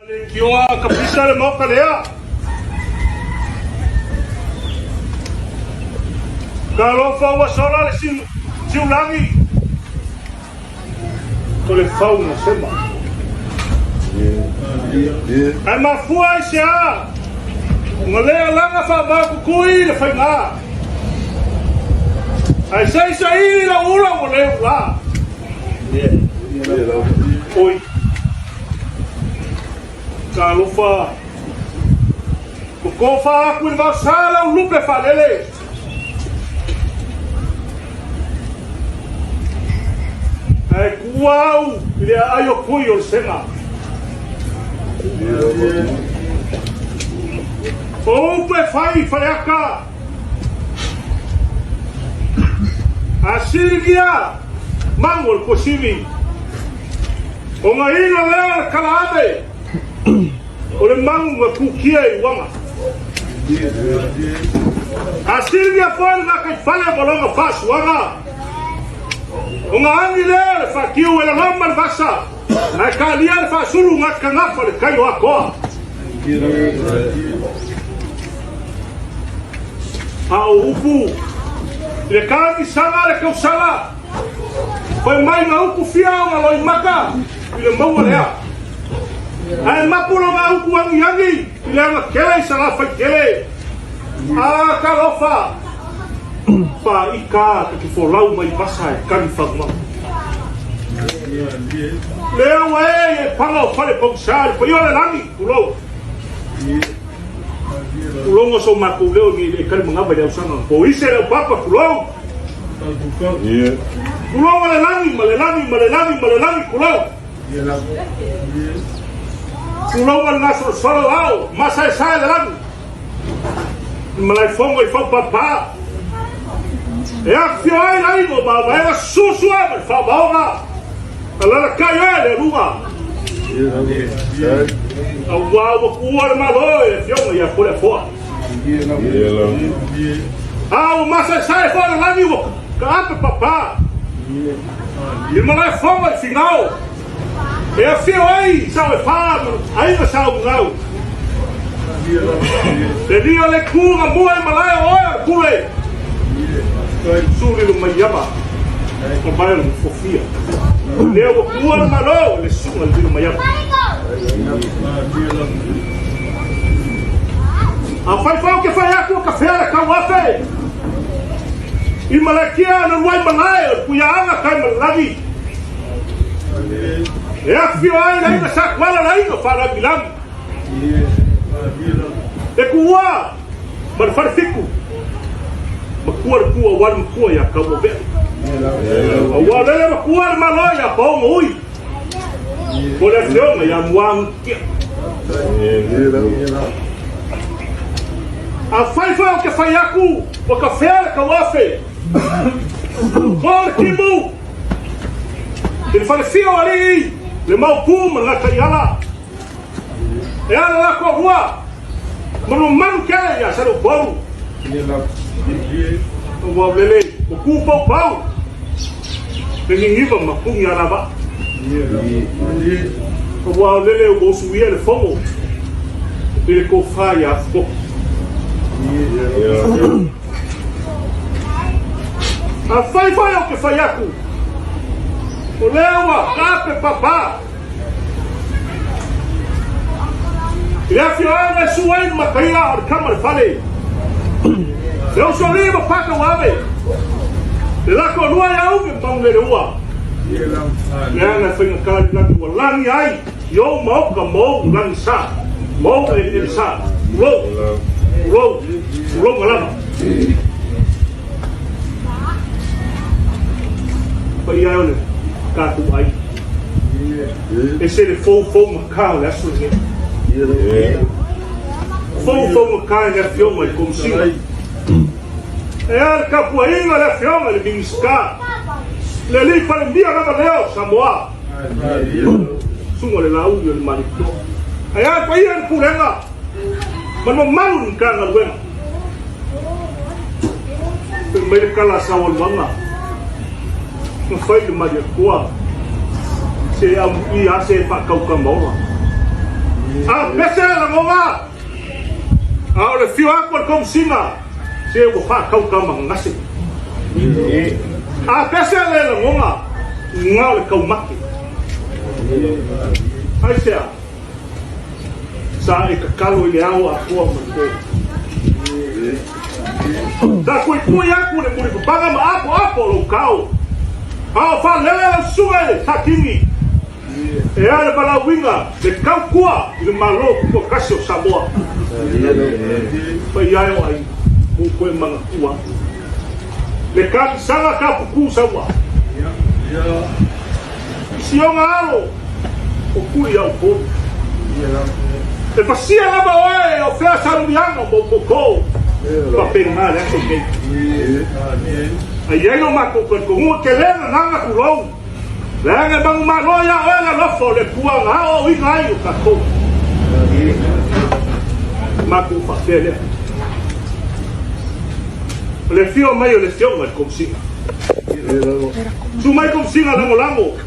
Leitioa kapisa le maoka lea. Talofa ua sola le siulagi. O le fau na sema. Ae mafua i se a? Ona le alaga faavaokukui le faiga. Ae saisai lau ula ua le ula. Oi. Talofa. Totofa aku i le vaosa lau lupe faalele. Ae tuua au i le aai o tui o le sega. O upu e fai i Faleata. A siligia magu o le tuasivi. O ga ina lea o le kalaave o le magu na tukia i uaga. A siligia foi le gataifale ma lona faasuaga. O ga agi lea o le faatiu e laloma le vasa, ae talia le faasulu gatakagafa le tai o Atoa. A o upu i le tagisaga a le tausala, fai mai na upu fia ona loimata i le maua lea. Ae mapu lona upu agiagi i le agatele i Salafai-tele. A talofa! Faika ta te folau mai vasa e kani fagumagu. Lea ua e e paga o fale pausā le paia o le lagi, tulou. Tulou so matou leo nei le kali manava i le ausaga. Po ise le papa, tulou. Tulou le lagi, ma le lagi, ma le lagi, ma le lagi, tulou. Tulou le gasolosolo ao, masaesae le lagi. Malaifono i Faupapa. E afifio ai le aiga o Mavaega susu ai ma le faamaoga. Alalatai ai le aluga. Aua ua tuua le Malo e le Afioga ia Toleafoa. A ua masaesae foi le lagi ua kaape papa. I Malaefono i Finao. E afio ai sao e fa ma aiga sa umugau. Le lia le ku nga mua e malae o oe o le pule. Suli lo mai ava. O mai o le fofia. Lea ua kuua le malo le suga le lilo mai ava. A fai fau ke fai aku o ka fea le kau afe. I malakia na ruai malae o le kuiaanga kai malagi. E afifio ai le aiga sa Kuala le aiga faalagilagi. E kuua ma le falefitu. Matua le pua aua le matua ia Kauave'a. Aua lele matua le malo ia Paoga ui. Mo le afioga ia Muagututia. Afai foi ou te fai aku, ua ka fea le tauafe. Mo le timu. I le falefia o alii, le maopu ma le gataiala. E ala la toalua, ma mamalu tele ia Saleupolu. Ua lele, ua ku paupau, le niniva ma puni alavaa. Ua lele ua usuia le fono i le tofa ia Afutoki. Afai foi ou te fai atu, o lea ua tape papa i le afioaga e su ai le mataia o le kama le fale. Le usoalii ma Pakauave, le lako lua ia uve ma maunele ua. Leaga e faigata le lagi ua lagi ai i ou maoka ma ou lagi sa, ma ou eleele sa. Tulou, tulou, tulou lava. Paia ai o le tatou ai. Ese le foufou ma o le aso lenei. Foufou ma i le afioga i le Komesina. E a le tapuaiga a le afioga i le Minisita, le alii Palemia lava lea o Samoa, Susuga le Laauli o le Malietoa. Ae a le paia i le Pulega ma le mamalu i le Matagaluega. Fai mai le tala a Saualuaga, na fai le Malietoa, se amuia a se faatautamaola. A pese le lagoga, a o le fio aku a le Komesina, se ua faatau ma gase. A pese le lagoga, na o le taumate. Aisea? Sa e tatalo i le ao atoa ma le po. Sa tuitui atu le mulipapaga ma apoapo lou tao. A o faalele lau susuga i le Satini e a le valaauina le tautua i le Malo Tutoatasi o Samoa. Paia e o aiga, ua ou toe manatua le talisaga taputu saua. I si ona alo o Tui a Upolu. E pasia lava oe o fea saluliaga o Moupoto faapena le aso nei. A i ai lo matou talitonuga e tele gagana tulou, leaga e manumalo ia oe le alofa o le Atua na aoaoina ai o tatou. Matou faapea lea. O le afio mai o le afioga i le Komesina. Susu mai Komesina Lagolago.